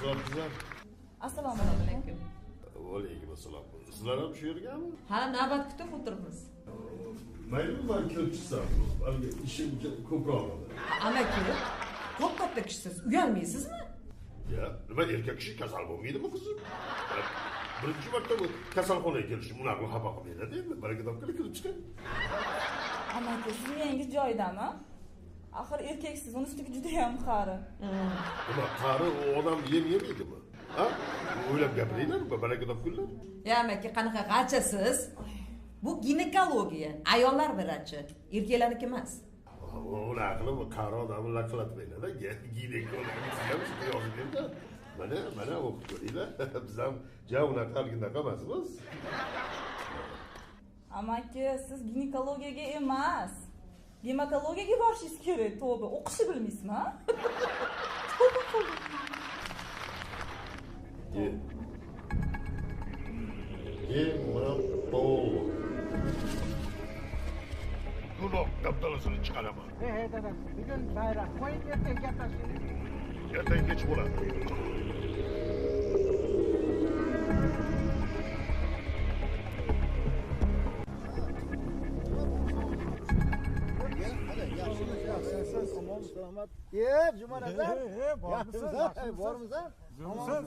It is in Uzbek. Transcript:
Yaxshimisizlar, qizlar? Assalomu alaykum. Alaykum assalom. Sizlar ham shu yergami? Ha, navbat kutib o'tiribmiz. Mayli, man kirib chiqsam, haligi ishim ko'proq edi. Amaki, ko'p katta kishisiz, uyalmaysizmi? Ya, nima, erkak kishi kasal bo'lmaydimi, qizim? Birinchi marta bu kasalxonaga kelishim, unaqa qilib xafa qilmanglar endi. Baraka topgani kirib chiqing. Amaki, siz miyangiz joyidami? Axir erkaksiz, uni ustiga judayam qari. Nima, qari u odam yem yemaydimi? Ha? O'ylab gapiringlar, baraka topgunlar. Ya amaki, qanaqa g'achasiz? Bu ginekologiya, ayollar vrachi, erkaklarniki emas. Unaqa qilib qari odamni laqillatmanglar-da, ginekolog ham shunday yozib berdi. Mana, mana o'qib ko'ringlar. Biz ham ja unaqa halgidaqa emasmiz. Amaki, siz ginekologiyaga emas, gematologiyaga borishingiz kerak. Tavba, o'qishni bilmaysizmi? Tavba qildim. Gematolog. Gunoh dabdalasini chiqaraman. Hey dadam, bugun bayram. Qo'ying, ertaga gaplashaylik. Ertaga kech bo'ladi. Jumanazar, bormisan? Bormisan?